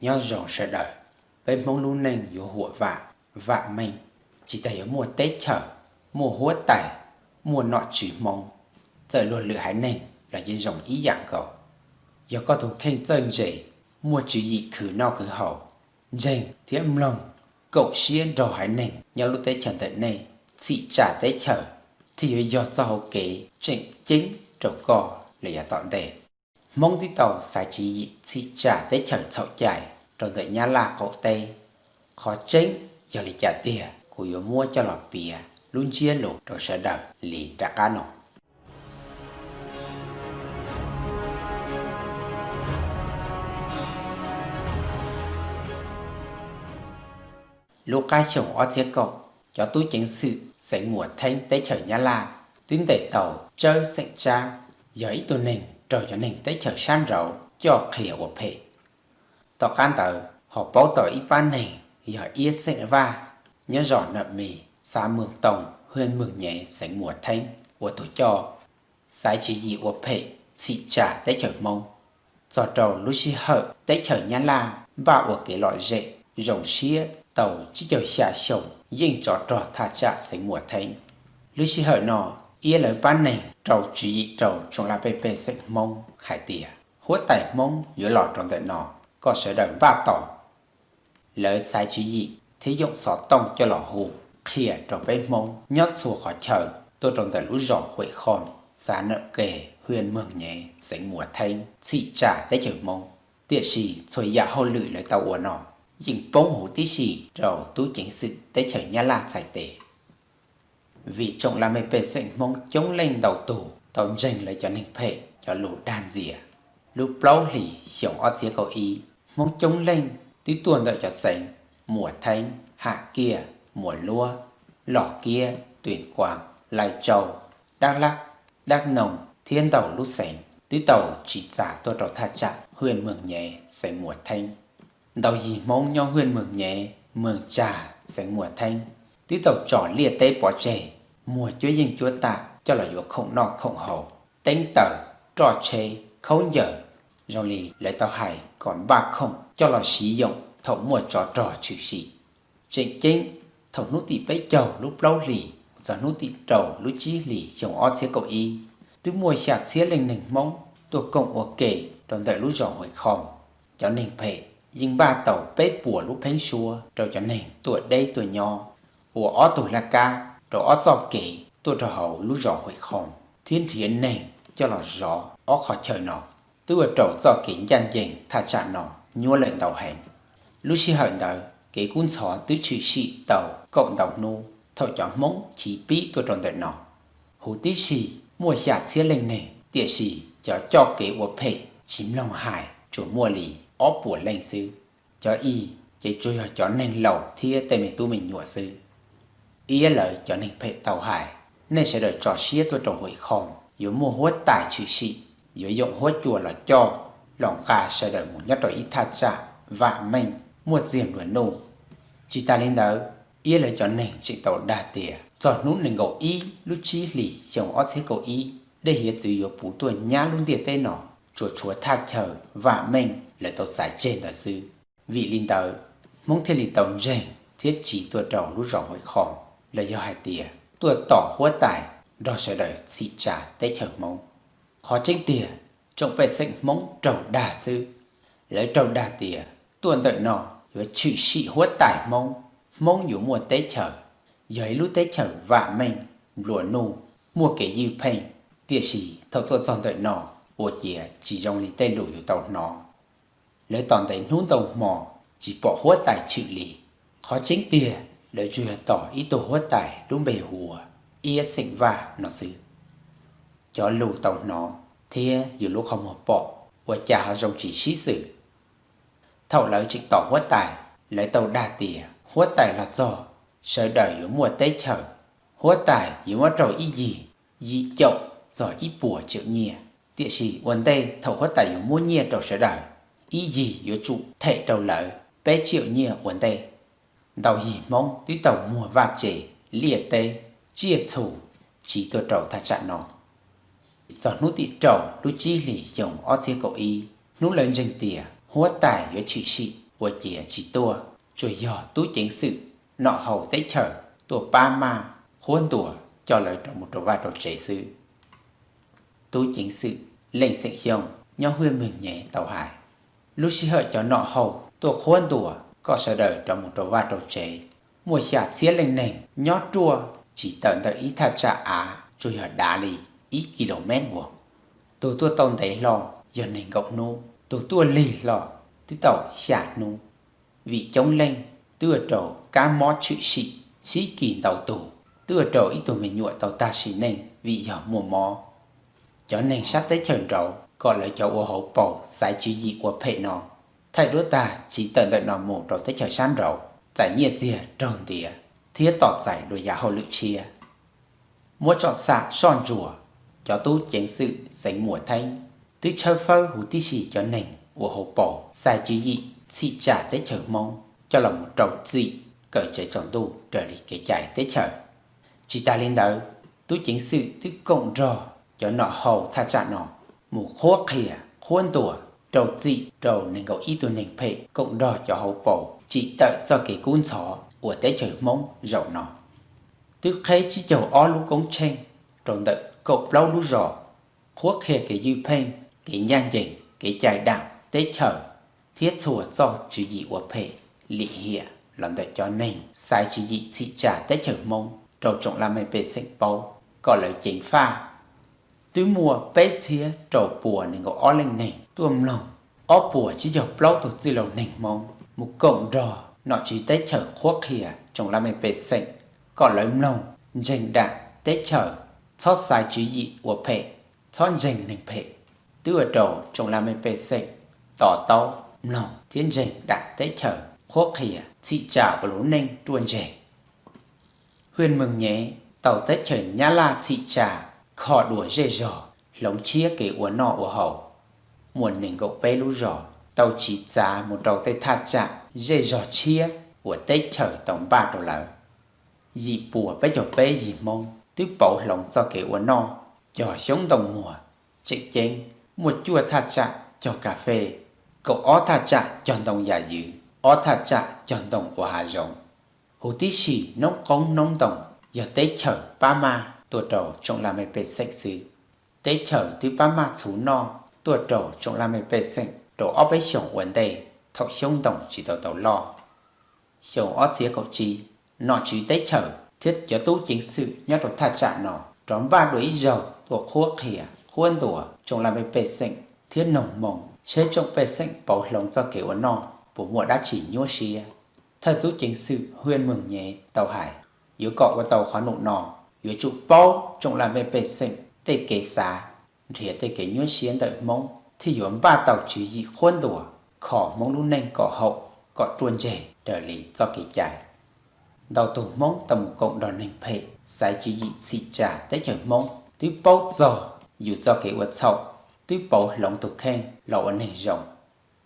Nyob zoo sawv daws, peb Hmoob lub neej yuav huam vam, vam meej, tsis tas yuav muaj teb chaws, muaj huab tais, muaj nom tswv Hmoob, txawm luag lwm haiv neeg los yeej zoo ib yam nkaus. Yog koj tus kheej txawj ntse, muaj tswv yim khwv noj khwv haus, ntseeg thiab mloog, koom siab nrog haiv neeg nyob lub teb chaws ntawm nej txhim tsa teb chaws, thiaj yuav yog txoj hauv kev tseem ceeb rau koj lawm yav tom ntej. Hmoob twb tau xaiv tswv yim txhim tsa teb chaws txhaum cai rau ntawm Nyab Laj qaum teb. Qhov tseeb yog li cas tiag, kuv yuav muab coj los piav lub ntsiab lus rau sawv daws li nram qab no. Lub qab xyoo ob txhiab kaum, cov tub ceev xwm xeev Muas Theeb teb chaws Nyab Laj twb ntes tau Tsawb xeem Tsab, yog ib tug neeg raug cov neeg teb chaws sab nraud coj qhia ua phem. Tom qab ntawd ho paub tau ib pab neeg yog Iab xeem Vaj, nyob zos Nam Mis, xav Moos Too, hwj Moos Nyev, xeev Muas Theeb ua tus coj, xaiv tswv yim ua phem txhim tsa teb chaws Hmoob. Txog rau lub sij hawm teb chaws Nyab Laj npaj ua kev lom zem zoo siab tau tsib caug xya xyoo yeej tsov rog thaj tsam xeev Muas Theeb. Lub sij hawm no, Iab lawv pab neeg rau tswv yim rau tsoom laj pej pej xeem Hmoob hais tias huab tais Hmoob yuav los rau ntawm no, kom sawv daws npaj tos. Lawv xaiv tswv yim thiab yoom xov tooj coj los hu qhia rau peb Hmoob nyob txhua qhov chaw tuaj rau ntawm lub zos Huem Khoo, xav Nam Ke, hwj Moos Nyev, xeev Muas Theeb txhim tsa teb chaws Hmoob. Tiam sis txhua yam hauj lwm lawv tau ua no yeej poob huv tib si rau tub ceev xwm teb chaws Nyab Laj txhais tes. Vim tsoom laj mej pej xeem Hmoob coob leej ntau tus tau ntseeg lawv cov neeg phem cov lus dag ntxias, lub plaub hlis xyoo ob txhiab kaum ib, Hmoob coob leej twb tuaj ntawm cov xeev Muas Theeb, Ham Kiaj, Muas Luab, Los Kiab, Tuim Kuam, Lais Tsau, Dab Lab, Dab Noog thiab ntau lub xeev twb tau tsiv txav tuaj rau thaj tsam hwj Moos Nyev, xeev Muas Theeb. Ntau yig Hmoob nyob hwj Moos Nyev, Moos Tsag, xeev Muas Theeb twb tau tso liaj teb pov tseg, muag cuab yeej cuab tam coj los yuav khoom noj khoom haus, teeb taws, roj tsheb, khaub ncaws, zoo li lawv tau hais kom npaj khoom coj los siv yoom thaum muaj tsov rog tshwm sim. Tseem ceeb, thaum hnub tim peb caug lub plaub hlis txog hnub tim rau lub tsib hlis xyoo ob txhiab kaum ib, twb muaj xya txhiab leej neeg Hmoob tuaj koom ua ke rau ntawm lub zos Huem Khoo. Cov neeg phem yeej npaj tau peb puas lub pheeb suab rau cov neeg tuaj deb tuaj nyob, ua ob tug laj kab rau ob txoj kev tuaj rau hauv lub zos Huem Khoo thiab nrhiav neeg coj los zov ob qhov chaw no, twb ua rau txoj kev ncaj ncees thaj tsam no nyuaj lawm ntau heev. Lub sij hawm ntawd kev kub ntxhov twb tshwm sim tau kaum ntau hnub thaum cov Hmoob chiv pib tuaj rau ntawm no. Huv tib si muaj xya txhiab leej neeg, tiam sis cov coj kev ua phem tsis mloog hais tsuas muaj li ob puas leej xwb. Cov ib ces tsuas yog cov neeg laus thiab tej me tub me nyuam xwb. Iab lawv cov neeg phem tau hais, nej sawv daws tso siab tuaj rau Huem Khoo yuav muaj huab tais tshwm sim, yuav yoom huab cua los coj, los nqa sawv daws mus nyob rau ib thaj tsam vam meej, muaj txiag nplua nuj. Tsis tas li ntawd, Iab lawv cov neeg tseem tau dag tias txog hnub nees nkaum ib lub tsib hlis xyoo ob txhiab kaum ib, dej hiav txwv yuav puv tuaj nyab lub ntiaj teb no, tsuas tshuav thaj chaw vam meej lawv tau xaiv tseg ntawd xwb. Vim li ntawd, Hmoob thiaj li tau ntseeg thiab tsiv tuaj rau lub zos Huem Khoo, los yog hais tias tuaj tos huab tais nrog sawv daws txhim tsa teb chaws Hmoob. Qhov tseeb tiag, tsoom pej xeem Hmoob raug dag xwb. Lawv raug dag tias tuaj ntawm no yuav tshwm sim huab tais Hmoob, Hmoob yuav muaj teb chaws, yog ib lub teb chaws vam meej, nplua nuj, muaj kev ywj pheej. Tiam sis thaum tuaj txog ntawm no, ua ciav tsis zoo li tej lus yus tau hnov. Lawv tos ntev hnub ntau hmo tsis pom huab tais tshwm li. Qhov tseeb tiag, lawv tsuas yog tos ib tug huab tais lub npe hu ua Iab xeem Vaj no xwb. Cov lus tau hnov thiab yus lub qhov muag pom ua cas ho zoo tsis sib xws. Thaum lawv tseem tos huab tais, lawv tau dag tias huab tais los txog, sawv daws yuav muaj teb chaws, huab tais yuav muab rau ib yig yim caum txog ib puas tsiaum nyiaj. Tiam sis ua ntej thaum huab tais yuav muab nyiaj rau sawv daws, ib yig yuav tsum them rau lawv peb tsiaum nyiaj ua ntej. Ntau yig Hmoob twb tau muag vaj tse, liaj teb, tsiaj txhu tsiv tuaj rau thaj tsam no. Tsis Txog hnub tim rau lub tsib hlis xyoo ob txhiab kaum ib, hnub lawv ntseeg tias huab tais yuav tshwm sim ua ciav tsis tuaj, tsuas yog tub ceev xwm nom haus teb chaws tuaj pab maj qhuab ntuas coj lawv rov mus rau vaj rau tsev xwb. Tub ceev xwm Leej Xeem Xyooj nyob hwj Meeg Nyev tau hais, lub sij hawm cov nom haus tuaj qhuab ntuas kom sawv daws rov mus rau vaj rau tsev, muaj xya txhiab leej neeg nyob ruaj tsis tawm ntawm ib thaj tsam av tsuas yog dav li ib kis lus mev nkaus. Tus tuaj tau ntev hlo yog nees nkaum hnub, tus tuaj lig hlo twb tau xya hnub. Vim coob leej twb ua rau kab mob tshwm sim sib kis ntau tus, twb ua rau ib tug me nyuam tau tag sim neej vim yog muaj mob. Cov neeg sab teb chaws nraud kom lawv cov ua hauv paus xaiv tswv yim ua phem no, thaij duab tag tsiv tawm ntawm no mus rau teb chaws sab nraud, txais nyiaj txiag raug ntiav thiab tos txais dua yav hauj lwm tshiab. Muab tsom xam soj ntsuas, cov tub ceev xwm xeev Muas Theeb twb tshawb fawb huv tib si cov neeg ua hauv paus xaiv tswv yim txhim tsa teb chaws Hmoob coj los mus rau txim kawm tsev tsaus ntuj raws li kev cai teb chaws. Tsis tas li ntawd, tub ceev xwm twb koom nrog cov nom haus thaj tsam no mus qhuab qhia qhuab ntuas rau txim rau nees nkaum ib tug neeg phem koom nrog cov hauv paus tsim tawm txoj kev kub ntxhov uas teb chaws Hmoob zaum no twb qheb tsib caug ob lub koob tsheej rau ntawm kaum plaub lub zos, qhuab qhia kev ywj pheej, kev ncaj ncees, kev cai dam teb chaws thiab txhua txoj tswv yim ua phem lim hiam los ntawm cov neeg xaiv tswv yim txhim tsa teb chaws Hmoob rau tsoom laj mej pej xeem paub kom lawv ceev faj. Twb muaj peb txhiab rau puas nees nkaum ob leej neeg tuaj mloog, ob puas tsib caug plaub tug txwj laus neeg Hmoob mus koom nrog nom tswv teb chaws qhuab qhia tsoom laj mej pej xeem kom lawv mloog, ntseeg dam teb chaws, txhob xaiv tswv yim ua phem, txhob ntseeg neeg phem. Twb ua rau tsoom laj mej pej xeem to taub mloog thiab ntseeg dam teb chaws qhuab qhia txhim tsa ua lub neej ruaj ntseg. Hwj Meeg Nyev tau teb chaws Nyab Laj txhim tsa kho dua zej zog, hloov tshiab kev ua noj ua haus. Muaj nees nkaum peb lub zos tau tsiv txav mus rau tej thaj tsam zej zog tshiab uas teb chaws tau npaj rau lawv. Yim puas peb caug peb yim Hmoob twb pauv hloov txoj kev ua noj, cog xyoob ntoo muag. Tseem ceeb, muaj cuaj thaj tsam cog kas fes, kaum ob thaj tsam cog ntoo yam ywv, ob thaj tsam cog ntoo ua hav zoov. Huv tib si noob qoob noob ntoo yog teb chaws pab maj tuaj rau tsoom laj mej pej xeem xwb. Teb chaws twb pab maj txhuv noj tuaj rau tsoom laj mej pej xeem rau ob peb xyoos ua ntej thaum xyoob ntoo tsis tau tau loj. Xyoo ob txhiab kaum tsib, nom tswv teb chaws thiab cov tub ceev xwm nyob rau thaj tsam no rov npaj dua ib zaug tuaj qhuab qhia qhuab ntuas tsoom laj mej pej xeem thiab noog moo seb tsoom pej xeem pauv hloov txoj kev ua noj puas muaj dab tsi nyuaj siab. Thawj tub ceev xwm Hwj Meeg Nyev tau hais, yuav kom ua tau qhov num no, yuav tsum paub tsoom laj mej pej xeem tej kev xav, nrhiav tej kev nyuaj siab ntawm Hmoob thiaj yuav npaj tau tswv yim qhuab ntuas kho Hmoob lub neej kom haum, kom ruaj ntseg raws li txoj kev cai. Ntau tus Hmoob tau mus koom nrog neeg phem xaiv tswv yim txhim tsa teb chaws Hmoob twb paub txog yus txoj kev ua txhaum, twb pauv hloov tus kheej los ua neeg zoo,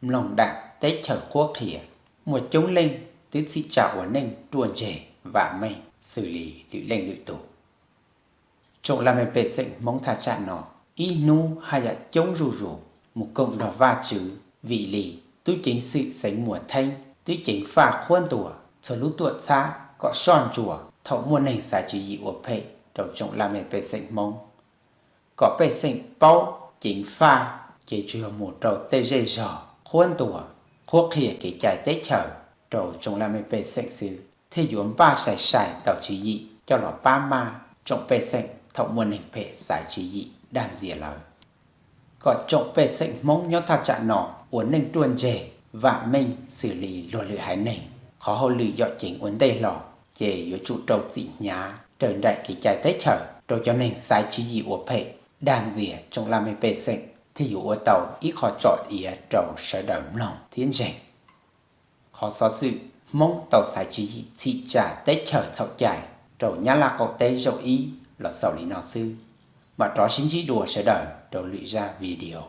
mloog dam teb chaws qhuab qhia. Muaj coob leej twb txhim tsa ua neej ruaj ntseg vam meej xws li lwm leej lwm tus. Tsoom laj mej pej xeem Hmoob thaj tsam no ib hnub haj yam coob zuj zus mus koom nrog Vajtswv, vim li tub ceev xwm xeev Muas Theeb twb ceev faj qhuab ntuas txhua lub tuam txhab kom soj ntsuas thaum muaj neeg xaiv tswv yim ua phem rau tsoom laj mej pej xeem Hmoob. Kom pej xeem paub ceev faj ces tsuas yog mus rau tej zej zog qhuab ntuas, qhuab qhia kev cai teb chaws rau tsoom laj mej pej xeem xwb thiaj yuav npaj sai sai tau tswv yim coj los pab maj tsoom pej xeem thaum muaj neeg phem xaiv tswv yim dag ntxias lawv. Kom tsoom pej xeem Hmoob nyob thaj tsam no ua neej ruaj ntseg, vam meej xws li luag lwm haiv neeg, qhov hauj lwm yom ceev ua ntej hlo, ces yuav tsum rau txim hnyav raws nraim kev cai teb chaws rau cov neeg xaiv tswv yim ua phem dag ntxias tsoom laj mej pej xeem thiaj yuav ua tau ib qho tsom iav rau sawv daws mloog thiab ntseeg. Qhov xov xwm Hmoob tau xaiv tswv yim txhim tsa teb chaws txhaum cai rau Nyab Laj qaum teb zaum ib los xaus li no xwb. Mam rov sib ntsib dua sawv daws rau lwm zaj video.